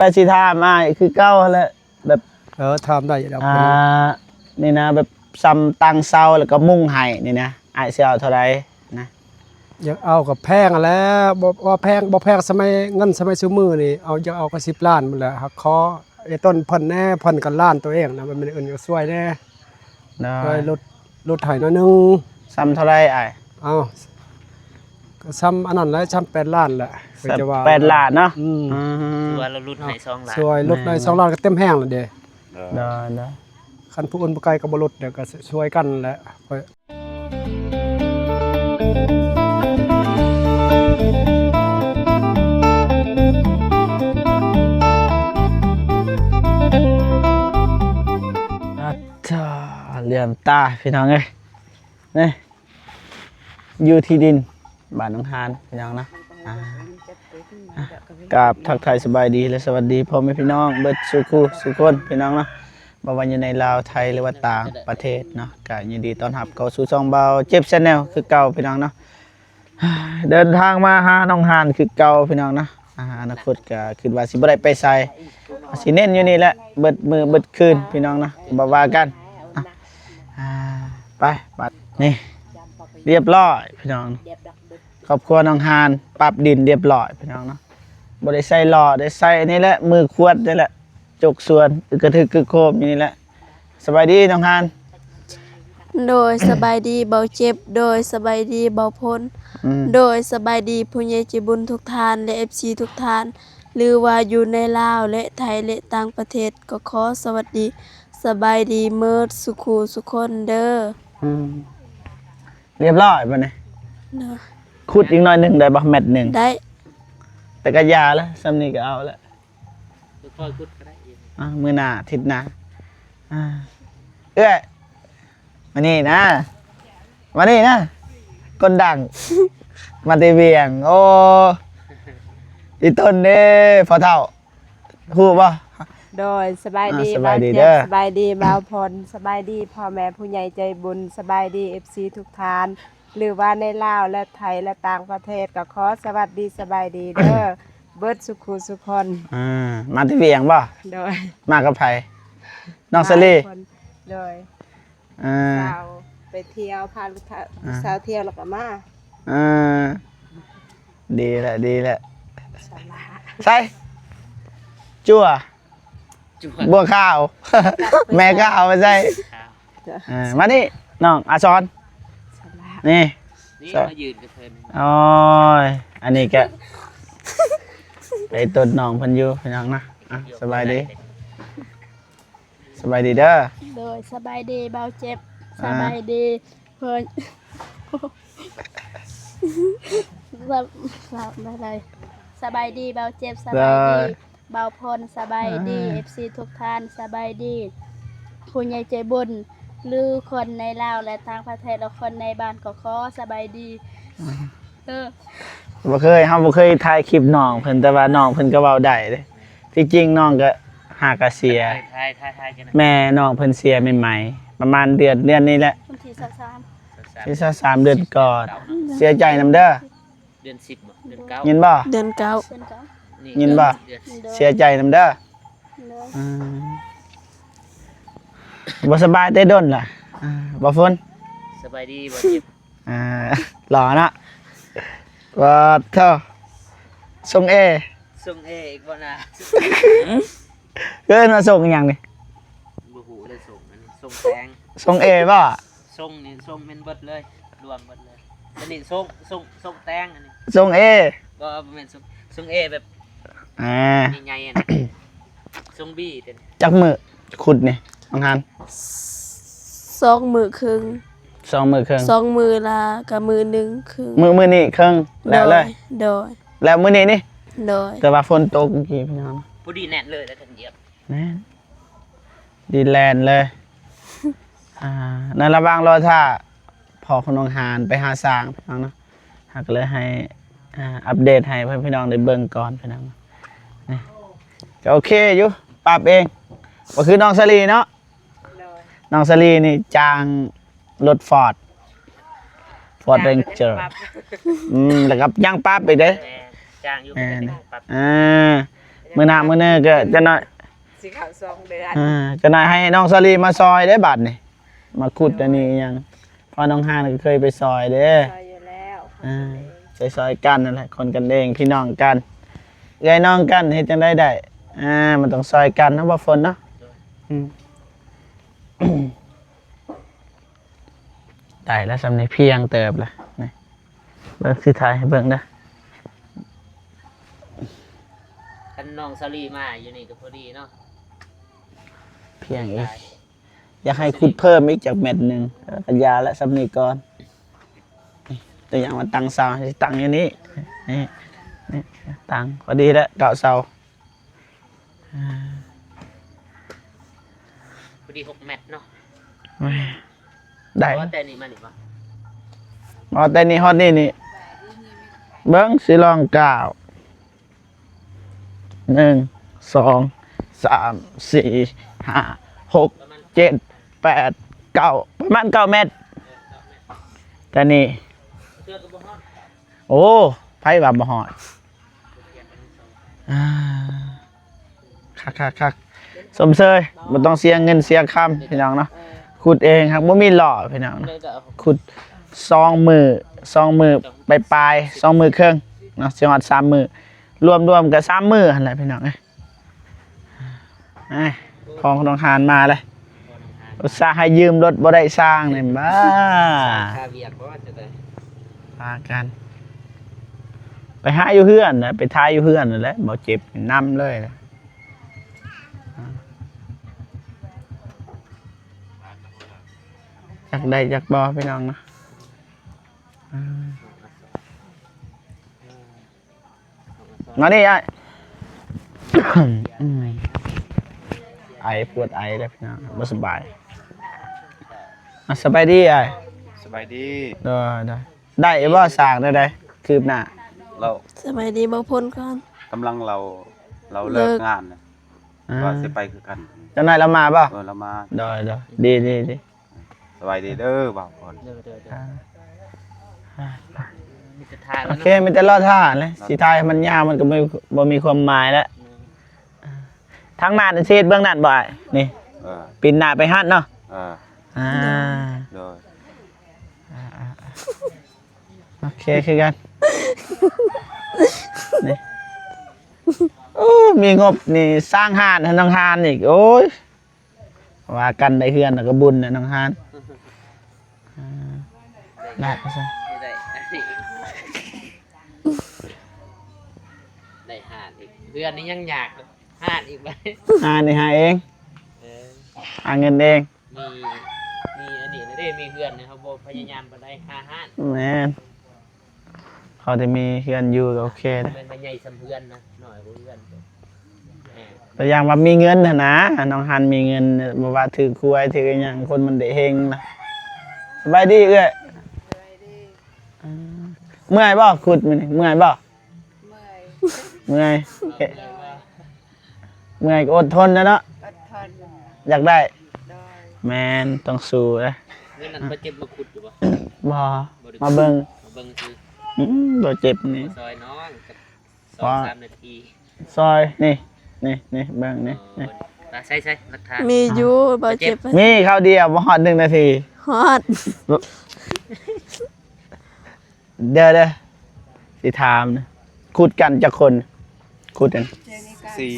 ວ່າຊິຖາມອ້າຍຄືເກົ່າຫັ້ນແຫຼະ ແບບ ເອີ ຖາມໄດ້ດອກ ອ່າ ນີ້ນະ ແບບຊ່ຳຕັ້ງເສົາ ແລ້ວກໍມຸງໃຫ້ນີ້ນະ ອ້າຍຊິເອົາເທົ່າໃດນະ? ຢາກເອົາກໍແພງຫັ້ນແຫຼະ ບໍ່ ບໍ່ແພງ ບໍ່ແພງ ສະໄໝ ເງິນສະໄໝຊຸມື້ນີ້ ເອົາ ຢາກເອົາກໍສິບລ້ານພຸ້ນແຫຼະ ຫາກຂໍໄອ້ຕົ້ນເພິ່ນແດ່ ເພິ່ນກໍລ້ານຕົວເອງນະ ມັນມີອື່ນກໍຊ່ວຍແດ່. ໂດຍ ລົດ ລົດໄຖໜ້ອຍໜຶ່ງ. ຊ່ຳເທົ່າໃດອ້າຍ? ເອົ້າ ກໍຊ່ຳອັນນັ້ນແຫຼະ ຊ່ຳແປດລ້ານແຫຼະ. ຊ່ຳແປດລ້ານເນາະ. ອືມ ອືມ ຄືວ່າລະຫຼຸດໃຫ້ສອງລ້ານ ຊ່ວຍລົດໃຫ້ສອງລ້ານກໍເຕັມແຮງແລ້ວເດ້. ໂດຍ ໂດຍ ຄັນຜູ້ອື່ນບໍ່ໄກກໍບໍ່ຫຼຸດ ດຽວກໍຊ່ວຍກັນແຫຼະ. ເຫຼືອມຕາພີ່ນ້ອງເອີຍ ນີ້ ຢູ່ທີ່ດິນບ້ານໜອງຫານ ພີ່ນ້ອງເນາະ. ອ່າ ກາບທັກທາຍສະບາຍດີ ແລະ ສະຫວັດດີພໍ່ແມ່ພີ່ນ້ອງເບິດສູ່ຄູ່ສູ່ຄົນ ພີ່ນ້ອງເນາະ ບໍ່ວ່າຢູ່ໃນລາວ ໄທ ຫຼືວ່າຕ່າງປະເທດເນາະ. ກະຍິນດີຕ້ອນຮັບເຂົ້າສູ່ຊ່ອງບ່າວເຈັບ Channel ຄືເກົ່າ ພີ່ນ້ອງເນາະ. ເດີນທາງມາຫາໜອງຫານຄືເກົ່າ ພີ່ນ້ອງເນາະ. ອາ ອະນາຄົດກໍຄິດວ່າຊິບໍ່ໄດ້ໄປໃສ ຊິເນັ້ນຢູ່ນີ້ແຫຼະ ເບິດມື້ເບິດຄືນ ພີ່ນ້ອງເນາະ ບໍ່ວ່າກັນ. ອ່າ ໄປ ບັດນີ້ ລຽບລ້ອຍ ພີ່ນ້ອງ ຄອບຄົວໜອງຫານ ປັບດິນລຽບລ້ອຍ ພີ່ນ້ອງເນາະ. ບໍ່ໄດ້ໃສ່ລໍ້ ໄດ້ໃສ່ອັນນີ້ແຫຼະ ມືຂວດນີ້ແຫຼະ ຈົກສວນ ອຶກກະທຶກກຶກໂຄມຢູ່ນີ້ແຫຼະ. ສະບາຍດີນ້ອງຫານ. ໂດຍ ສະບາຍດີບ່າວເຈັບ. ໂດຍ ສະບາຍດີບ່າວພົນ. ອືມ ໂດຍ ສະບາຍດີຜູ້ໃຫຍ່ໃຈບຸນທຸກທ່ານ ແລະ ເອັຟຊີ ທຸກທ່ານ ຫຼືວ່າຢູ່ໃນລາວ ແລະ ໄທ ແລະ ຕ່າງປະເທດ ກໍຂໍສະຫວັດດີ ສະບາຍດີເໝິດສູ່ຄູ່ສູ່ຄົນເດີ. ອືມ ລຽບລ້ອຍບັດນີ້. ໂດຍ ຂຸດອີກໜ້ອຍໜຶ່ງໄດ້ບໍ່? ແມັດໜຶ່ງໄດ້ ແຕ່ກະຢ່າລະ ສ່ຳນີ້ກະເອົາລະ. ຄ່ອຍຂຸດກໍໄດ້. ອ່າ ມື້ໜ້າ ອາທິດໜ້າ. ອ່າ ເອື້ອຍ ມານີ້ນະ ມານີ້ນະ ຄົນດັງ ມາແຕ່ວຽງ. ໂອ້ ອີຕົນເດ້ ພໍ່ເຖົ້າ ຮູ້ບໍ່? ໂດຍ ສະບາຍດີ ອ່າ ສະບາຍດີເດີ ບ່າວເຈັບ ສະບາຍດີບ່າວພົນ ສະບາຍດີພໍ່ແມ່ຜູ້ໃຫຍ່ໃຈບຸນ ສະບາຍດີ ເອັຟຊີ ທຸກທ່ານ ຫຼືວ່າໃນລາວ ແລະ ໄທ ແລະ ຕ່າງປະເທດ ກໍຂໍສະຫວັດດີ ສະບາຍດີເດີ ເບິດສູ່ຄູ່ສູ່ຄົນ. ອ່າ ມາແຕ່ວຽງບໍ່? ໂດຍ ມາກັບໃຜ? ນ້ອງສາລີ. ໂດຍ ອ່າ ສາວໄປທ່ຽວ ພາລູກສາວທ່ຽວແລ້ວກໍມາ. ອ່າ ດີແຫຼະ ດີແຫຼະ. ໃສ່ ຈົວ ບົວຂາວ ແມ່ຂາວໄປໃສ່. ອ່າ ມານີ້ນ້ອງອາສອນ ນີ້ ນີ້ມາຢືນກະເທີຍ. ໂອ້ຍ ອັນນີ້ກະໄປຕົ້ນນ້ອງເພິ່ນຢູ່ ພີ່ນ້ອງນະ. ອ່າ ສະບາຍດີ ສະບາຍດີເດີ. ໂດຍ ສະບາຍດີບ່າວເຈັບ. ອ່າ ສະບາຍດີເພິ່ນ ສະບາຍດີບ່າວເຈັບ. ສະບາຍດີ ໂດຍ ບ່າວພົນ ສະບາຍດີ ອ່າ ເອັຟຊີ ທຸກທ່ານ ສະບາຍດີຜູ້ໃຫຍ່ໃຈບຸນ ຫຼືຄົນໃນລາວ ແລະ ຕ່າງປະເທດ ແລະ ຄົນໃນບ້ານກໍຂໍສະບາຍດີ. ອ່າ ເອີ ບໍ່ເຄີຍ ເຮົາບໍ່ເຄີຍຖ່າຍຄລິບນ້ອງເພິ່ນ ແຕ່ວ່ານ້ອງເພິ່ນກໍເວົ້າໄດ້ເດ້. ທີ່ຈິງນ້ອງກໍຫາກະເສຍ ແມ່ນ້ອງເພິ່ນເສຍໃໝ່ໆ ປະມານເດືອນ ເດືອນນີ້ແຫຼະ ວັນທີຊາວສາມ ຊາວສາມ ເດືອນກ່ອນ. ເສຍໃຈນຳເດີ. ເດືອນສິບບໍ່? ເດືອນເກົ້າ ຍິນບໍ່? ເດືອນເກົ້າ ຍິນບໍ່? ເດືອນສິບ ເສຍໃຈນຳເດີ. ໂດຍ ອືມ ບໍ່ສະບາຍແຕ່ດົນລະ. ອ່າ ບ່າວຝົນ ສະບາຍດີ ບ່າວເຈັບ. ອ່າ ຫຼໍ່ເນາະ ປາດໂທ ຊົງເອ ຊົງເອອີກບໍ່ນະ? ເອີ້ນວ່າຊົງອີ່ຫຍັງນີ້? ບໍ່ຮູ້ເລີຍ ຊົງ ອັນນີ້ຊົງແຕງ ຊົງເອບໍ່? ຊົງນີ້ຊົງແມ່ນເບິດເລີຍ ລວມເບິດເລີຍ. ອັນນີ້ຊົງ ຊົງ ຊົງແຕງ ອັນນີ້ຊົງເອ. ບໍ່ ບໍ່ແມ່ນຊົງ ຊົງເອແບບ ອ່າ ໃຫຍ່ໆ ອັນນີ້ຊົງບີ. ຈັກມື້ຂຸດນີ້ນ້ອງຫານ? ສອງມື້ເຄິ່ງ. ສອງມື້ເຄິ່ງ ສອງມື້ລະກະມື້ໜຶ່ງເຄິ່ງ. ມື້ ມື້ນີ້ເຄິ່ງແລ້ວເລີຍ? ໂດຍ ແລ້ວມື້ນີ້ນີ້? ໂດຍ ແຕ່ວ່າຝົນຕົກກີ້ພີ່ນ້ອງ ພໍດີແໜ້ນເລີຍ ແລ້ວກັນຢຽບ ແມ່ນ ດີແລນເລີຍ. ອ່າ ໃນລະຫວ່າງລໍຖ້າພໍ່ຂອງນ້ອງຫານໄປຫາຊ້າງພີ່ນ້ອງເນາະ ເຮົາກໍເລີຍໃຫ້ ອ່າ ອັບເດດໃຫ້ເພື່ອນພີ່ນ້ອງໄດ້ເບິ່ງກ່ອນພີ່ນ້ອງ. ນີ້ກໍໂອເຄຢູ່ ປັບເອງ ບໍ່ຄືນ້ອງສາລີເນາະ. ໂດຍ ນ້ອງສາລີນີ້ຈ້າງລົດຟອດ ຟອດເຣນເຈີ ອືມ ແລ້ວກໍຍັງປັບອີກເດ້. ແມ່ນ ຈ້າງຢູ່ ແມ່ນ ປັບ ອ່າ ມື້ໜ້າມື້ເນີກໍຈັກໜ້ອຍ ຊິເຂົ້າສອງເດືອນ ອ່າ ຈັກໜ້ອຍໃຫ້ນ້ອງສາລີມາຊ່ອຍເດ້ບາດນີ້ ມາຂຸດອັນນີ້ອີ່ຫຍັງ ເພາະນ້ອງຮານກໍເຄີຍໄປຊ່ອຍເດ້ ຊ່ອຍຢູ່ແລ້ວ ອ່າ ຊ່ອຍໆກັນນັ້ນແຫຼະ ຄົນກັນເອງ ພີ່ນ້ອງກັນ ເອື້ອຍນ້ອງກັນ ເຮັດຈັ່ງໃດໄດ້ ອ່າ ມັນຕ້ອງຊ່ອຍກັນເນາະ ບໍ່ຝົນເນາະ ອືມ ໄດ້ແລ້ວ ສ່ຳນີ້ພຽງເຕີບແລ້ວ ນີ້ ເບິ່ງ ຊິຖ່າຍໃຫ້ເບິ່ງເດີ ຄັນນ້ອງສາລີມາຢູ່ນີ້ກໍພໍດີເນາະ ພຽງອີກ ຢາກໃຫ້ຂຸດເພີ່ມອີກຈັກແມັດໜຶ່ງ ແລ້ວກໍຢ່າລະ ສ່ຳນີ້ກ່ອນ ຕົວຢ່າງວ່າຕັ້ງເສົາ ຊິຕັ້ງຢູ່ນີ້ ນີ້ ນີ້ ຕັ້ງ ພໍດີແລ້ວ ເກົ້າເສົາ ອ່າ ພໍດີຫົກແມັດເນາະ ໄດ້ ເອົາແຕ່ນີ້ມານີ້ບໍ່ ເອົາແຕ່ນີ້ຮອດນີ້ນີ້ ເບິ່ງ ຊິລອງກ້າວ ໜຶ່ງ ສອງ ສາມ ສີ່ ຫ້າ ຫົກ ເຈັດ ແປດ ເກົ້າ ປະມານເກົ້າແມັດ ແຕ່ນີ້ ໂອ້ ໃຜວ່າບໍ່ຮອດ ອ່າ ຄັກໆໆ ຊົມເຊີຍ ບໍ່ຕ້ອງເສຍເງິນເສຍຄຳ ພີ່ນ້ອງເນາະ ເອີ ຂຸດເອງ ຫາກບໍ່ມີລໍ້ ພີ່ນ້ອງເນາະ ເອີ ກໍເອົາ ຂຸດສອງມື້ ສອງມື້ປາຍໆ ສອງມື້ເຄິ່ງເນາະ ຊິຮອດສາມມື້ ລວມໆກໍສາມມື້ຫັ້ນແຫຼະ ພີ່ນ້ອງເອີຍ ອ່າ ຂອງນ້ອງຮານມາເລີຍ ອຸດສ່າໃຫ້ຢືມລົດບໍ່ໄດ້ຊ່າງນີ້ ບ້າ ຄ່າວຽກບໍ່ ຈະໄດ້ ພາກັນ ໄປຫາຢູ່ເຮືອນນະ ໄປຖ່າຍຢູ່ເຮືອນນັ້ນແຫຼະ ບໍ່ເຈັບນຳເລີຍ ຈັກໄດ້ຈັກບໍ່ ພີ່ນ້ອງເນາະ ອ່າ ມານີ້ອ້າຍ ອືມ ໄອ ປວດໄອແລ້ວພີ່ນ້ອງ ບໍ່ສະບາຍ ອ່ະ ສະບາຍດີອ້າຍ ສະບາຍດີ ໂດຍໆ ໄດ້ບໍ່ ສ້າງແນວໃດ ຄືບໜ້າ ລາວ ສະບາຍດີ ບໍ່ພົນກ່ອນ ກຳລັງລາວ ລາວເລີກງານ ອ່າ ວ່າຊິໄປຄືກັນ ຈັກໜ້ອຍລາວມາບໍ່ ເອີ ລາວມາ ໂດຍໆ ດີໆໆ ສະບາຍດີເດີບ່າວພອນ ໂດຍໆໆ ອ່າ ມີແຕ່ຖ້າ ໂອເຄ ມີແຕ່ລໍຖ້າແຫຼະ ຊິຖ່າຍໃຫ້ມັນຍາວ ມັນກໍບໍ່ ບໍ່ມີຄວາມໝາຍແລ້ວ ອືມ ທາງໜ້ານີ້ຊິເຮັດເບື້ອງນັ້ນບໍ່ອ້າຍ ນີ້ ເອີ ປິ່ນໜ້າໄປຫັ້ນເນາະ ເອີ ອ່າ ໂດຍ ອ່າໆ ໂອເຄຄືກັນ ນີ້ ໂອ້ ມີງົບນີ້ສ້າງຮ້ານໃຫ້ນ້ອງຮານອີກ ໂອ້ຍ ວ່າກັນໄດ້ເຮືອນແລ້ວກໍບຸນແລ້ວນ້ອງຮານ ອ່າ ໄດ້ ໄດ້ ໄດ້ ໄດ້ຮ້ານອີກ ເຮືອນນີ້ຍັງຍາກ ຮ້ານອີກບັດ ຮ້ານນີ້ຫາເອງ ເອີ ຫາເງິນເອງ ມີ ມີອັນນີ້ນະເດ້ ມີເຮືອນນະ ເຮົາບໍ່ພະຍາຍາມປານໃດ ຫາຮ້ານ ແມ່ນ ພໍໄດ້ມີເຮືອນຢູ່ກໍໂອເຄແລ້ວ ແມ່ນວ່າໃຫຍ່ສ່ຳເຮືອນນະ ນ້ອຍກວ່າເຮືອນ ແມ່ນ ແຕ່ຢ່າງວ່າມີເງິນຫັ້ນນະ ນ້ອງຮັນມີເງິນ ບໍ່ວ່າຖືກຫວຍ ຖືກອີ່ຫຍັງ ຄົນມັນໄດ້ເຮັງນະ ສະບາຍດີເອື້ອຍ ສະບາຍດີ ອ່າ ເມື່ອຍບໍ່ ຂຸດມື້ນີ້ ເມື່ອຍບໍ່? ເມື່ອຍ ເມື່ອຍ ເອີ ເອີ ເມື່ອຍກໍອົດທົນແຫຼະເນາະ ອົດທົນ ຢາກໄດ້ ໂດຍ ແມ່ນ ຕ້ອງສູ້ເດ້ ເງິນນັ້ນບໍ່ເຈັບມາຂຸດຢູ່ບໍ່? ບໍ່ ບໍ່ໄດ້ ມາເບິ່ງ ມາເບິ່ງຊື່ ອືມ ບໍ່ເຈັບນີ້ ມາຊ່ອຍນ້ອງຈັກສອງສາມນາທີ ຊ່ອຍ ນີ້ ນີ້ ນີ້ ເບິ່ງນີ້ ເອີ ນີ້ ຕາໃຊ້ ໃຊ້ຫຼັກຖານ ມີຢູ່ ບໍ່ເຈັບ ມີຄາວດຽວ ບໍ່ຮອດໜຶ່ງນາທີ ຮອດ ເດີ ເດີ ຊິຖາມນະ ຂຸດກັນຈັກຄົນ? ຂຸດກັນ ສີ່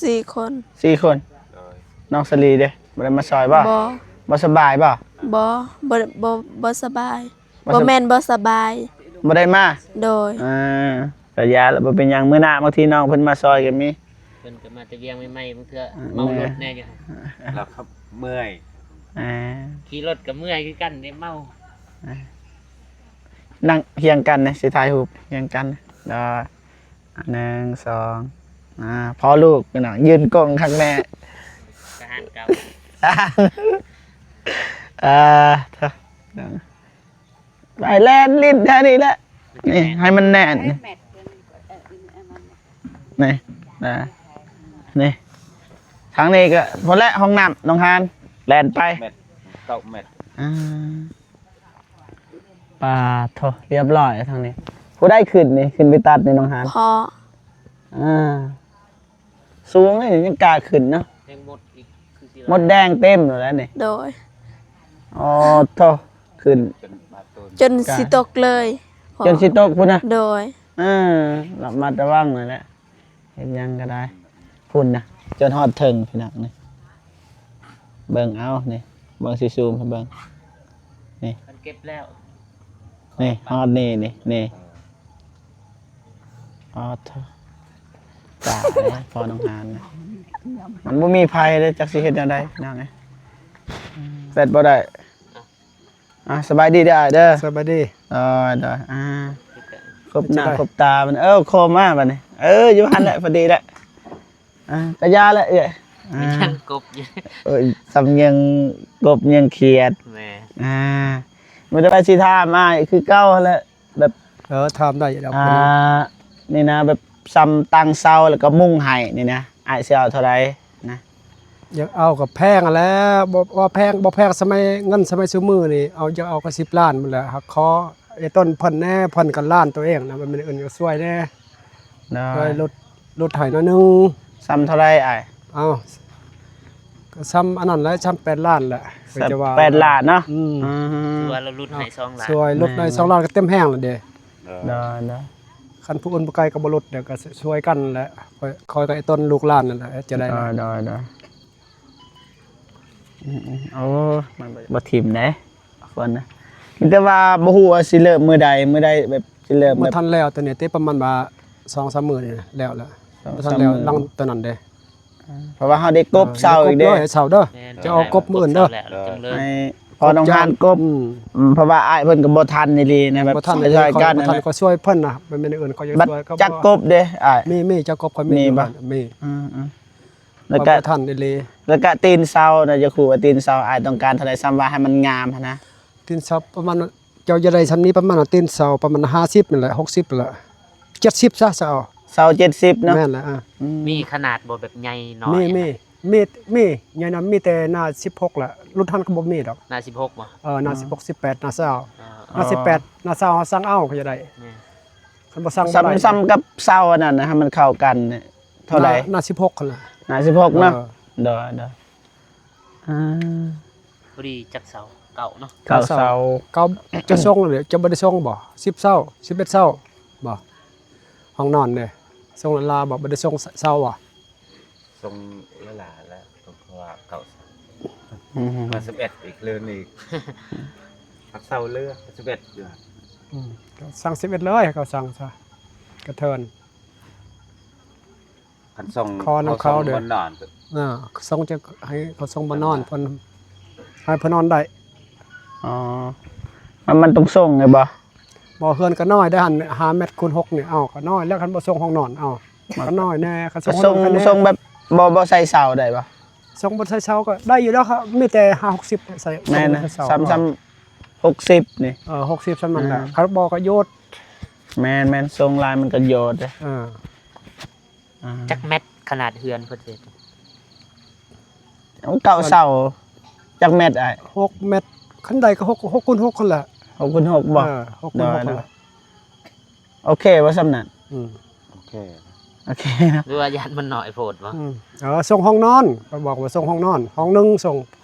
ສີ່ຄົນ ສີ່ຄົນ ໂດຍ ນ້ອງສາລີເດ້ ບໍ່ໄດ້ມາຊ່ອຍບໍ່? ບໍ່ ບໍ່ສະບາຍບໍ່? ບໍ່ ບໍ່ ບໍ່ ບໍ່ສະບາຍ ບໍ່ສະ ບໍ່ແມ່ນບໍ່ສະບາຍ ບໍ່ໄດ້ມາ ໂດຍ ອ່າ ກະຢ່າລະ ບໍ່ເປັນຫຍັງ ມື້ໜ້າບາງທີນ້ອງເພິ່ນມາຊ່ອຍກໍມີ ເພິ່ນກໍມາແຕ່ວຽງໃໝ່ໆ ບາງເທື່ອ ອ່າ ເມົາລົດແດ່ຢູ່ ແລ້ວກໍເມື່ອຍ ອ່າ ຂີ່ລົດກໍເມື່ອຍຄືກັນເດ້ ເມົາ ອ່າ ນັ່ງຮຽງກັນນະ ຊິຖ່າຍຮູບຮຽງກັນ ເດີ ໜຶ່ງ ສອງ ອ່າ ພໍ່ລູກພີ່ນ້ອງ ຢືນກົງຄັກແນ່ ທະຫານເກົ່າ ເອີ ໄປແລ່ນຫຼິ້ນແຖວນີ້ແຫຼະ ນີ້ ໃຫ້ມັນແໜ້ນ ນີ້ ອ່າ ນີ້ ທາງນີ້ກໍພຸ້ນແຫຼະ ຫ້ອງນ້ຳນ້ອງຮານ ແລ່ນໄປ ແມັດ ເກົ້າແມັດ ອ່າ ປາໂທ ລຽບຮ້ອຍທາງນີ້ ຜູ້ໃດຂຶ້ນນີ້ ຂຶ້ນໄປຕັດນີ້ນ້ອງຮານ? ພໍ່ ອ່າ ສູງນີ້ຍັງກ້າຂຶ້ນເນາະ ຍັງມົດອີກຄືຊິ ມົດແດງເຕັມແລ້ວນີ້ ໂດຍ ອໍ ໂທ້ ຂຶ້ນ ຈົນ ຈົນຊິຕົກເລີຍ ຈົນຊິຕົກພຸ້ນນະ ໂດຍ ເອີ ລະມັດລະວັງນັ້ນແຫຼະ ເຮັດຫຍັງກໍໄດ້ ພຸ້ນນະ ຈົນຮອດເທິງພີ່ນ້ອງນີ້ ເບິ່ງເອົານີ້ ເບິ່ງຊິຊູມໃຫ້ເບິ່ງ ນີ້ ມັນເກັບແລ້ວ ນີ້ຮອດນີ້ ນີ້ ນີ້ ອໍ ໂທ້ ຕາຍແລ້ວ ພໍ່ນ້ອງຫານນະ ມັນບໍ່ມີໃຜເດ້ ຈັກຊິເຮັດແນວໃດພີ່ນ້ອງເອີຍ ແຟດບໍ່ໄດ້ ອ່າ ສະບາຍດີເດີອ້າຍເດີ ສະບາຍດີ ໂດຍ ໂດຍ ອ່າ ຄົບໜ້າຄົບຕາມັນ ເອີ ໂຄມາບັດນີ້ ເອີ ຢູ່ຫັ້ນແຫຼະ ພໍດີແຫຼະ ອ່າ ກະຢ່າແຫຼະເອື້ອຍ ອ່າ ຍັງກົບຢູ່ ເອີ ສຳຍັງກົບຍັງຄຽດ ແມ່ນ ອ່າ ມີແຕ່ວ່າຊິຖາມອ້າຍຄືເກົ່າຫັ້ນແຫຼະ ແບບ ເອີ ຖາມໄດ້ດອກ ອ່າ ນີ້ນະ ແບບຊ່ຳຕັ້ງເສົາ ແລ້ວກໍມຸງໃຫ້ນີ້ນະ ອ້າຍຊິເອົາເທົ່າໃດນະ? ຢາກເອົາກໍແພງຫັ້ນແຫຼະ ບໍ່ ບໍ່ແພງ ບໍ່ແພງ ສະໄໝ ເງິນສະໄໝຊຸມື້ນີ້ ເອົາ ຢາກເອົາກໍສິບລ້ານພຸ້ນແຫຼະ ຫາກຂໍເອຕົນເພິ່ນແດ່ ເພິ່ນກໍລ້ານໂຕເອງນະ ມັນມີອື່ນກໍຊ່ວຍແດ່ ໂດຍ ລົດ ລົດໄຖໜ້ອຍໜຶ່ງ ຊ່ຳເທົ່າໃດອ້າຍ? ເອົ້າ ກໍຊ່ຳອັນນັ້ນແຫຼະ ຊ່ຳແປດລ້ານແຫຼະ ຊ່ຳແປດລ້ານເນາະ ອືມ ອືມ ຖືວ່າລາວຫຼຸດໃຫ້ສອງລ້ານ ຊ່ວຍລົດໄດ້ສອງລ້ານກໍເຕັມແຮງແລ້ວເດ້ ໂດຍ ໂດຍ ຄັນຜູ້ອື່ນບໍ່ໄກກໍບໍ່ຫຼຸດ ດຽວກໍຊ່ວຍກັນແຫຼະ ຂ້ອຍ ຂ້ອຍກໍໄອ້ຕົນລູກຫຼານນັ້ນແຫຼະ ຈະໄດ້ ໂດຍ ໂດຍ ໂດຍ ອືມໆ ໂອ້ ມັນບໍ່ ບໍ່ຖິ້ມເດ້ ຄົນນະ ມີແຕ່ວ່າບໍ່ຮູ້ວ່າຊິເລີ່ມມື້ໃດ ມື້ໃດແບບຊິເລີ່ມ ບໍ່ທັນແລ້ວ ຕອນນີ້ຕິ ປະມານວ່າສອງສາມມື້ນີ້ແລ້ວລະ ບໍ່ທັນແລ້ວ ຫຼັງຕອນນັ້ນເດ້ ເພາະວ່າເຮົາໄດ້ກົບເສົາອີກເດ້ ເສົາເດີ ຈະເອົາກົບມື້ອື່ນເດີ ໃຫ້ພໍ່ນ້ອງຫານກົບ ອືມ ເພາະວ່າອ້າຍເພິ່ນກໍບໍ່ທັນອີ່ຫຼີນະ ແບບຊ່ອຍກັນ ບໍ່ທັນ ຂ້ອຍກໍຊ່ວຍເພິ່ນນະ ແມ່ນອື່ນຂ້ອຍຈະຊ່ວຍ ຈັກກົບເດ້ອ້າຍ ມີ ມີ ຈັກກົບຂ້ອຍມີຢູ່ ມີ ອືມໆ ແລ້ວກະ ບໍ່ທັນອີ່ຫຼີ ແລ້ວກະຕີນເສົານະ ຢາກຮູ້ວ່າຕີນເສົາອ້າຍຕ້ອງການເທົ່າໃດ ຊ່ຳວ່າໃຫ້ມັນງາມຫັ້ນນະ ຕີນເສົາປະມານ ເຈົ້າຢາກໄດ້ຊ່ຳນີ້ ປະມານວ່າຕີນເສົາປະມານຫ້າສິບນີ້ແຫຼະ ຫົກສິບແຫຼະ ເຈັດສິບຊະ ເສົາ ເສົາເຈັດສິບເນາະ ແມ່ນແຫຼະ ອາ ອືມ ມີຂະໜາດບໍ່ແບບໃຫຍ່ນ້ອຍ ມີ ມີ ມີ ມີ ໃຫຍ່ນ້ອຍ ມີແຕ່ໜ້າສິບຫົກແຫຼະ ລຸ້ນຫັ້ນກໍບໍ່ມີດອກ ໜ້າສິບຫົກບໍ່ ເອີ ໜ້າສິບຫົກ ສິບແປດ ໜ້າຊາວ ໜ້າສິບແປດ ໜ້າຊາວເຮົາສັ່ງເອົາກໍຈະໄດ້ ແມ່ນ ຄັນບໍ່ສັ່ງບໍ່ໄດ້ ຊ່ຳກັບເສົາອັນນັ້ນນະ ໃຫ້ມັນເຂົ້າກັນ ເທົ່າໃດ ໜ້າສິບຫົກຫັ້ນລະ ໜ້າສິບຫົກເນາະ ເອີ ໂດຍ ໂດຍ ອ່າ ພໍດີຈັກເສົາ ເກົ້າເນາະ ເກົ້າເສົາ ເກົ້າ ຈະສົ່ງເດ ຈະບໍ່ໄດ້ສົ່ງບໍ່ ສິບເສົາ ສິບເອັດເສົາບໍ່ ຫ້ອງນອນເດ ສົ່ງຫຼາໆບໍ່ ບໍ່ໄດ້ສົ່ງເສົາບໍ່ ສົ່ງຫຼາໆແລ້ວ ເພາະວ່າເກົ້າເສົາ ອືມ ມາສິບເອັດອີກ ເລີນອີກ ພັກເສົາເຫຼືອສິບເອັດຢູ່ ອືມ ກໍສັ່ງສິບເອັດເລີຍ ກໍສັ່ງຊະ ກະເທີນ ຄັນສົ່ງ ຂໍນຳເຂົາເດີ ສົ່ງບ່ອນນອນ ອ່າ ສົ່ງຈະໃຫ້ເຂົາສົ່ງບ່ອນນອນ ເພິ່ນໃຫ້ເພິ່ນນອນໄດ້ ອໍ ມັນ ມັນຕ້ອງສົ່ງແມ່ນບໍ່? ບໍ່ ເຮືອນກໍນ້ອຍໄດ໋ຫັ້ນ ຫ້າແມັດຄູນຫົກນີ້ ເອົາ ກໍນ້ອຍແລ້ວ ຄັນບໍ່ສົ່ງຫ້ອງນອນ ເອົາ ມັນກໍນ້ອຍແດ່ ຄັນສົ່ງຫ້ອງນອນກໍແນ່ ສົ່ງແບບບໍ່ ບໍ່ໃສ່ເສົາໄດ້ບໍ່? ສົ່ງບໍ່ໃສ່ເສົາກໍໄດ້ຢູ່ດອກ ມີແຕ່ຫ້າຫົກສິບ ໃສ່ ແມ່ນນະ ສ່ຳ ສ່ຳຫົກສິບນີ້ ເອີ ຫົກສິບສ່ຳນັ້ນແຫຼະ ອືມ ຄັນບໍ່ກໍໂຍດ ແມ່ນໆ ສົ່ງຫຼາຍມັນກໍໂຍດເດ້ ເອີ ອ່າ ຈັກແມັດຂະໜາດເຮືອນເພິ່ນເຮັດ? ເກົ້າເສົາ ຈັກແມັດອ້າຍ? ຫົກແມັດ ຄັນໃດກໍຫົກ ຫົກຄູນຫົກຫັ້ນແຫຼະ ຫົກຄູນຫົກບໍ່? ເອີ ຫົກຄູນຫົກຫັ້ນແຫຼະ ໂອເຄບໍ່ຊ່ຳນັ້ນ? ອືມ ໂອເຄ ໂອເຄເນາະ ຫຼືວ່າຢ້ານມັນນ້ອຍໂພດບໍ່? ອືມ ເອີ ສົ່ງຫ້ອງນອນ ຂ້ອຍບອກວ່າສົ່ງຫ້ອງນອນ ຫ້ອງໜຶ່ງ ສົ່ງ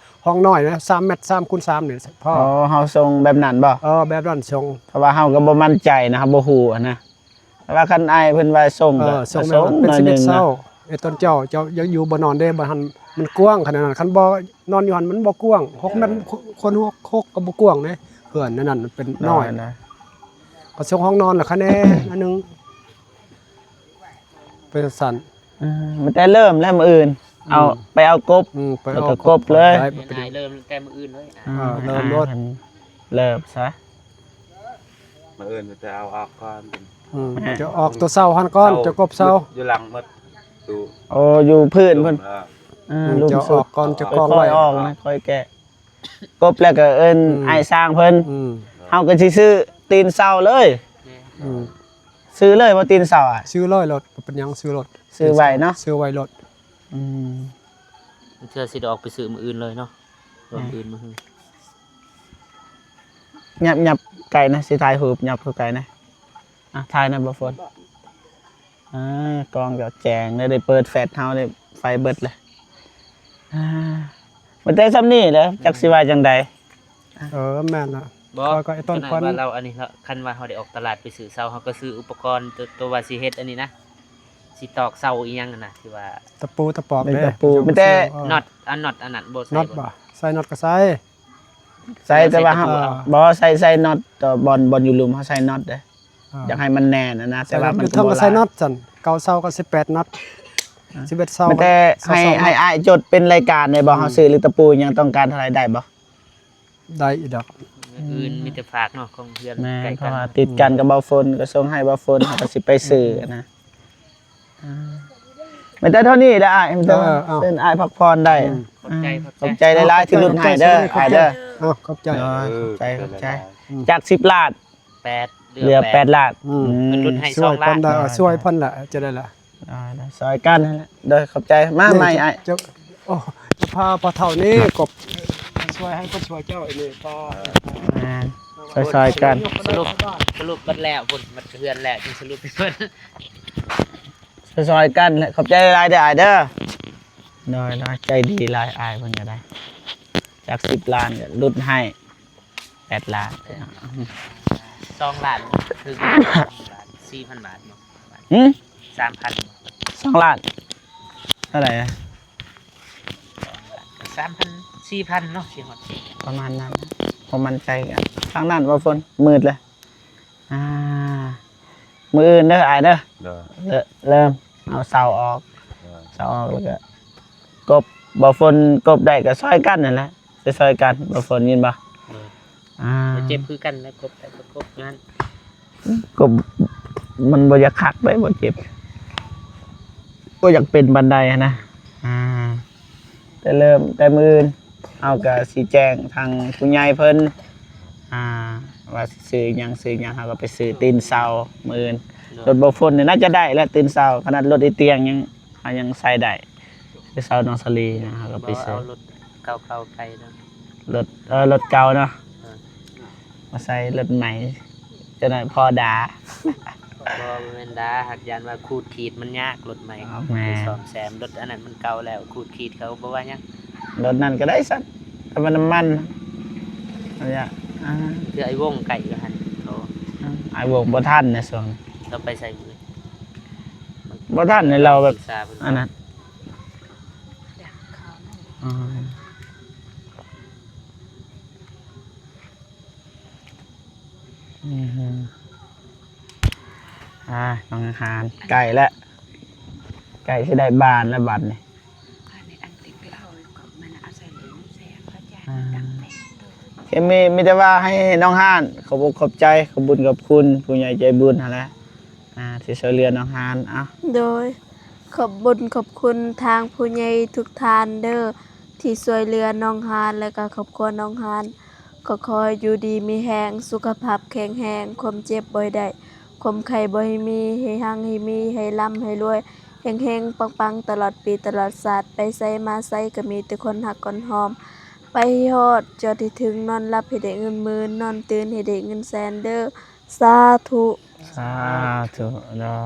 ຫ້ອງນ້ອຍນະ ສາມແມັດ ສາມຄູນສາມນີ້ພໍ ອໍ ເຮົາສົ່ງແບບນັ້ນບໍ່? ເອີ ແບບນັ້ນສົ່ງ ເພາະວ່າເຮົາກໍບໍ່ໝັ້ນໃຈນະ ເຮົາບໍ່ຮູ້ຫັ້ນນະ ແຕ່ວ່າຄັນອ້າຍເພິ່ນວ່າສົ່ງ ເອີ ກໍສົ່ງ ໜ້ອຍໜຶ່ງເນາະ ເອີ ຕອນເຈົ້າ ເຈົ້າຢາກຢູ່ບໍ່ນອນເດ້ ບໍ່ຫັ້ນມັນກວ້າງຂະໜາດນັ້ນ ຄັນບໍ່ນອນຢູ່ຫັ້ນມັນບໍ່ກວ້າງ ຫົກແມັດ ເອີ ຄົນຫົກ ຫົກກໍບໍ່ກວ້າງເດ້ ເຮືອນນັ້ນມັນເປັນນ້ອຍ ໄດ້ ກໍສົ່ງຫ້ອງນອນລະຄະແນ ອັນໜຶ່ງ ເປັນຊັ້ນ ອືມ ມັນແຕ່ເລີ່ມແລ້ວມື້ອື່ນ ອືມ ເອົາ ໄປເອົາກົບ ອືມ ໄປເອົາ ແລ້ວກໍກົບເລີຍ ໄດ້ ເລີ່ມແຕ່ມື້ອື່ນເລີຍ ອ່າ ເລີ່ມໂລດ ເລີ່ມຊະ ມື້ອື່ນຈະເອົາອອກກ່ອນ ອືມ ຈະອອກໂຕເສົາຫັ້ນກ່ອນ ເສົາ ຈະກົບເສົາ ຢູ່ຫຼັງໝົດ ໂອ້ ຢູ່ພື້ນພຸ້ນ ເອີ ເອີ ອືມ ລຸມສຸດ ຈະເອົາອອກກ່ອນ ຈະກອງໄວ້ ຄ່ອຍໆອອກນະ ຄ່ອຍແກະ ກົບແລ້ວກໍເອີ້ນ ອືມ ອ້າຍຊ່າງເພິ່ນ ອືມ ເຮົາກໍຊິຊື້ຕີນເສົາເລີຍ ອືມ ຊື້ເລີຍບໍ່ຕີນເສົາອະ? ຊື້ເລີຍໂລດ ບໍ່ເປັນຫຍັງ ຊື້ໂລດ ຊື້ໄວ້ເນາະ ຊື້ໄວ້ໂລດ ອືມ ເທື່ອຊິໄດ້ອອກໄປຊື້ມື້ອື່ນເລີຍເນາະ ອືມ ມື້ອື່ນມື້ຮື ຫຍັບ ຫຍັບໄກນະ ຊິຖ່າຍຮູບ ຫຍັບເຂົ້າໄກນະ ອ່ະ ຖ່າຍນະ ບໍ່ຝົນ. ອ່າ ກ້ອງເຈົ້າແຈ້ງເລີຍ ໄດ້ເປີດແຟລດເຮົາໄດ້ ໄຟເບິດເລີຍ. ອ່າ ມີແຕ່ຊ່ຳນີ້ແຫຼະ ຈັກຊິວ່າຈັ່ງໃດ. ເອີ ແມ່ນລະ. ບໍ່ ຂ້ອຍກໍໄອ້ຕົ້ນ ຄັນວ່າເຮົາ ອັນນີ້ເນາະ ຄັນວ່າເຮົາໄດ້ອອກຕະຫຼາດໄປຊື້ເສົາ ເຮົາກໍຊື້ອຸປະກອນ ໂຕ ໂຕວ່າຊິເຮັດອັນນີ້ນະ ຊິຕອກເສົາອີ່ຫຍັງຫັ້ນນະ ທີ່ວ່າຕະປູ ຕະປອກເດ້ ຕະປູ ມີແຕ່ ນັອດ ອັນນັອດອັນນັ້ນບໍ່ໃສ່ ນັອດບໍ່ ບໍ່ ໃສ່ນັອດກໍໃສ່ ໃສ່ ແຕ່ວ່າເຮົາ ບໍ່ ໃສ່ ໃສ່ນັອດ ຕອນບ່ອນ ບ່ອນຢູ່ລຸ່ມເຮົາໃສ່ນັອດເດ້. ອ່າ ຢາກໃຫ້ມັນແໜ້ນນະ ແຕ່ວ່າມັນກໍບໍ່ຫຼາຍ ໃສ່ນັອດຊັ້ນ ເກົ້າເສົາກໍສິບແປດນັອດ ອ່າ ສິບເອັດເສົາ ມີແຕ່ໃຫ້ ໃຫ້ອ້າຍຈົດເປັນລາຍການໄດ້ບໍ່? ອືມ ເຮົາຊື້ຫຼືຕະປູຫຍັງ ຕ້ອງການເທົ່າໃດ ໄດ້ບໍ່? ໄດ້ອີກດອກ ອື່ນມີແຕ່ຝາກເນາະ ຂອງເຮືອນ ແມ່ນ ໃກ້ກັນ ເພາະວ່າຕິດກັນກັບເບົາຝົນ ກໍສົ່ງໃຫ້ເບົາຝົນ ເຮົາກໍຊິໄປຊື້ນະ. ອ່າ ມີແຕ່ເທົ່ານີ້ແຫຼະອ້າຍ ມີແຕ່ ເອີ ເອົາ ເຊີນອ້າຍພັກຜ່ອນໄດ້. ອືມ ຂອບໃຈ ອ່າ ຂອບໃຈ ຂອບໃຈຫຼາຍໆ ທີ່ຫຼຸດໃຫ້ເດີ ຂອບໃຈ ອ້າຍເດີ. ເອົາ ຂອບໃຈ ໂດຍ ຂອບໃຈ ຂອບໃຈ. ອືມ ຈາກສິບລ້ານ ແປດ ເຫຼືອແປດລ້ານ. ອືມ ອືມ ເພິ່ນຫຼຸດໃຫ້ສອງລ້ານ ຊ່ວຍເພິ່ນໄດ້ ອ່າ ຊ່ວຍເພິ່ນລະ ຈະໄດ້ລະ ອ່າ ຊ່ອຍກັນຫັ້ນແຫຼະ. ໂດຍ ຂອບໃຈ ມາໃໝ່ອ້າຍ. ໂອ້ ຈະພາພໍ່ເຖົ້ານີ້ ກໍຊ່ວຍໃຫ້ເພິ່ນຊ່ວຍເຈົ້ານີ້ ແມ່ນ ຊ່ອຍໆກັນ. ສະຫຼຸບ ສະຫຼຸບບັດແລ້ວພຸ້ນ ບັດເຮືອນແລ້ວຈຶ່ງສະຫຼຸບໃຫ້ເພິ່ນ ຊ່ອຍໆກັນ. ຂອບໃຈຫຼາຍໆເດີອ້າຍເດີ. ໂດຍໆ ໃຈດີຫຼາຍອ້າຍເພິ່ນກໍໄດ້ ຈາກສິບລ້ານກໍຫຼຸດໃຫ້ ແປດລ້ານ ສອງລ້ານ ຄື ສີ່ພັນບາດເນາະ. ຫື? ສາມພັນ ສອງລ້ານ ເທົ່າໃດ? ສາມພັນ ສີ່ພັນເນາະ ຊິຮອດ ປະມານນັ້ນ ບໍ່ໝັ້ນໃຈກັນ. ທາງນັ້ນບໍ່ຝົນ ມືດເລີຍ. ອ່າ ມື້ອື່ນເດີອ້າຍເດີ ເດີ ເລີ່ມເອົາເສົາອອກ ເດີ ເສົາອອກແລ້ວກໍກົບ ບໍ່ຝົນກົບໄດ້ກໍຊ່ອຍກັນນັ້ນແຫຼະ ໄປຊ່ອຍກັນ ບໍ່ຝົນຍິນບໍ່? ເດີ ອ່າ ເຈັບຄືກັນແຫຼະ ກົບໄດ້ກໍກົບນັ້ນ ກົບ ມັນບໍ່ຢາກຄັກເດ້ ບໍ່ເຈັບ ບໍ່ຢາກເປັນປານໃດຫັ້ນນະ. ອ່າ ແຕ່ເລີ່ມແຕ່ມື້ອື່ນ ເຮົາກໍຊິແຈ້ງທາງຜູ້ໃຫຍ່ເພິ່ນ ອ່າ ວ່າຊິຊື້ຫຍັງ ຊື້ຫຍັງ ເຮົາກໍໄປຊື້ຕີນເສົາມື້ອື່ນ. ໂດຍ ລົດບໍ່ຝົນນີ້ໜ້າຈະໄດ້ແຫຼະ ຕີນເສົາ ຂະໜາດລົດອີຕຽງຍັງ ເຮົາຍັງໃສ່ໄດ້ ຄືເສົານ້ອງສາລີນະ ເຮົາກໍໄປຊື້ ບໍ່ເອົາລົດເກົ່າໆໄປເນາະ ລົດ ເອີ ລົດເກົ່າເນາະ ເອີ ມາໃສ່ລົດໃໝ່ ເຈົ້າໜ້າພໍ່ດ່າ. ບໍ່ ບໍ່ແມ່ນດ່າ ຫາກຢ້ານວ່າຂູດຂີດມັນຍາກ ລົດໃໝ່ ອໍ ແມ່ນ ໄປສ້ອມແຊມ ລົດອັນນັ້ນມັນເກົ່າແລ້ວ ຂູດຂີດເຂົາບໍ່ວ່າຫຍັງ. ລົດນັ້ນກໍໄດ້ຊັ້ນ ແຕ່ວ່ານ້ຳມັນ ອັນນີ້ ອ່າ ຄືໄອ້ວົງໄກ່ຢູ່ຫັ້ນ ໂທ ອ່າ ອ້າຍວົງບໍ່ທັນໃນຊ່ວງນີ້ ລາວໄປໃສມື້? ບໍ່ທັນໃນລາວແບບ ປຶກສາເພິ່ນ ອັນນັ້ນ ອໍ ອືມ ອ່າ ນ້ອງຫານ ໃກ້ແລ້ວ ໃກ້ຊິໄດ້ບ້ານແລ້ວບັດນີ້. ອ່າ ມີ ມີແຕ່ວ່າໃຫ້ນ້ອງຫານ ຂອບອົກຂອບໃຈ ຂອບບຸນຂອບຄຸນຜູ້ໃຫຍ່ໃຈບຸນຫັ້ນແຫຼະ ອ່າ ທີ່ຊ່ວຍເຫຼືອນ້ອງຫານ. ເອົ້າ ໂດຍ ຂອບບຸນຂອບຄຸນທາງຜູ້ໃຫຍ່ທຸກທ່ານເດີ ທີ່ຊ່ວຍເຫຼືອນ້ອງຫານ ແລະກະຄອບຄົວນ້ອງຫານ. ກໍຂໍໃຫ້ຢູ່ດີມີແຮງ ສຸຂະພາບແຂງແຮງ ຄວາມເຈັບບໍ່ໃຫ້ໄດ້ ຄວາມໄຂ້ບໍ່ໃຫ້ມີ ໃຫ້ຮັ່ງໃຫ້ມີ ໃຫ້ລ່ຳໃຫ້ລວຍ ເຮັງໆປັງໆ ຕະຫຼອດປີຕະຫຼອດຊາດ ໄປໃສມາໃສກໍມີແຕ່ຄົນຮັກຄົນຫອມ ໄປໃຫ້ຮອດຈອດໃຫ້ເຖິງ ນອນຫຼັບໃຫ້ໄດ້ເງິນໝື່ນ ນອນຕື່ນໃຫ້ໄດ້ເງິນແສນເດີ ສາທຸ ສາທຸເນາະ.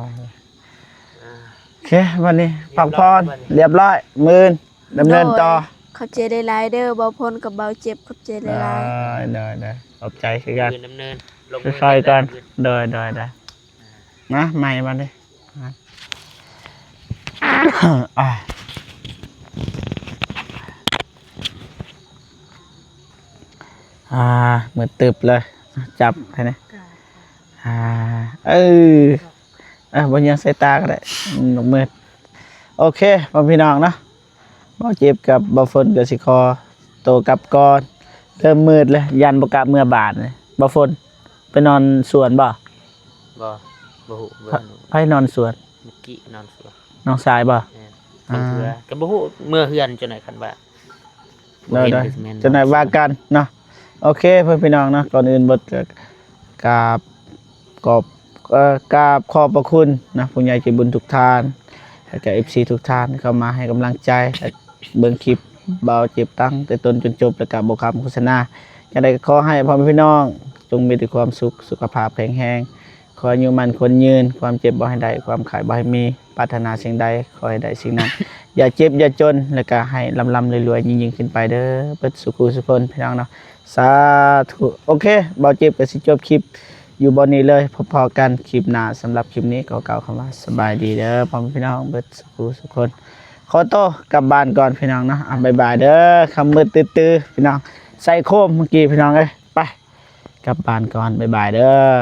ໂອເຄ ບັດນີ້ພັກຜ່ອນ ລຽບຮ້ອຍ ມື້ອື່ນດຳເນີນຕໍ່. ໂດຍ ຂອບໃຈຫຼາຍໆເດີ ເບົາພົນກັບເບົາເຈັບ ຂອບໃຈຫຼາຍໆ. ໂດຍໆ ຂອບໃຈຄືກັນ ດຳເນີນ ຊ່ອຍໆກັນ. ໂດຍໆ ມາໃໝ່ບັດນີ້ ອ່າ ມືດຕຶບເລີຍ ຈັບໃຫ້ແດ່ ອ່າ ເອີ ອ່ະ ບໍ່ຍັງໃສ່ຕາກໍໄດ້ ອືມ ນກມືດ. ໂອເຄ ພໍ່ແມ່ພີ່ນ້ອງເນາະ ເບົາເຈັບກັບເບົາຝົນກໍຊິຂໍໂຕກັບກ່ອນ ເລີ່ມມືດແລ້ວ ຢ້ານບໍ່ກະເມືອບ້ານ. ເບົາຝົນໄປນອນສວນບໍ່? ບໍ່ ບໍ່ຮູ້ ບໍ່ຮູ້. ໃຜນອນສວນ? ເມື່ອກີ້ນອນສວນ ນ້ອງຊາຍບໍ່? ແມ່ນ ອ່າ ຄົນເຮືອ ກໍບໍ່ຮູ້ເມືອເຮືອນຈັ່ງໃດ ຄັນວ່າ ໂດຍໆ ຈັກໜ່ອຍວ່າກັນເນາະ. ໂອເຄ ເພື່ອນພີ່ນ້ອງເນາະ ກ່ອນອື່ນໝົດກໍກາບ ຂອບ ເອີ ກາບຂອບພະຄຸນເນາະ ຜູ້ໃຫຍ່ໃຈບຸນທຸກທ່ານ ແລະກະເອັຟຊີທຸກທ່ານ ເຂົ້າມາໃຫ້ກຳລັງໃຈ ແລະເບິ່ງຄລິບເບົາເຈັບຕັ້ງແຕ່ຕົ້ນຈົນຈົບ ແລະກະບໍ່ຂ້າມໂຄສະນາ. ຈັ່ງໃດກໍຂໍໃຫ້ພໍ່ແມ່ພີ່ນ້ອງຈົ່ງມີແຕ່ຄວາມສຸກ ສຸຂະພາບແຂງແຮງ ຂໍອາຍຸໝັ້ນຂວັນຍືນ, ຄວາມເຈັບບໍ່ໃຫ້ໄດ້, ຄວາມໄຂ້ບໍ່ໃຫ້ມີ, ປາດຖະໜາສິ່ງໃດຂໍໃຫ້ໄດ້ສິ່ງນັ້ນ, ຢ່າເຈັບຢ່າຈົນ, ແລ້ວກໍໃຫ້ລ່ຳໆລວຍໆຍິ່ງໆຂຶ້ນໄປເດີ ເບິດສູ່ຄູ່ສູ່ຄົນພີ່ນ້ອງເນາະ. ສາທຸ. ໂອເຄ ບ່າວເຈັບກໍຊິຈົບຄລິບຢູ່ບ່ອນນີ້ເລີຍ. ພໍ້ໆກັນຄລິບໜ້າ. ສຳລັບຄລິບນີ້ຂໍກ່າວຄຳວ່າສະບາຍດີເດີ ພໍ່ແມ່ພີ່ນ້ອງເບິດສູ່ຄູ່ສູ່ຄົນ. ຂໍໂຕກັບບ້ານກ່ອນພີ່ນ້ອງເນາະ. ອ່ະ ບາຍບາຍເດີ. ຄ່ຳມືດຕື້ໆ ພີ່ນ້ອງ. ໃສ່ໂຄມເມື່ອກີ້ພີ່ນ້ອງເອີຍ. ໄປ ກັບບ້ານກ່ອນ. ບາຍບາຍເດີ.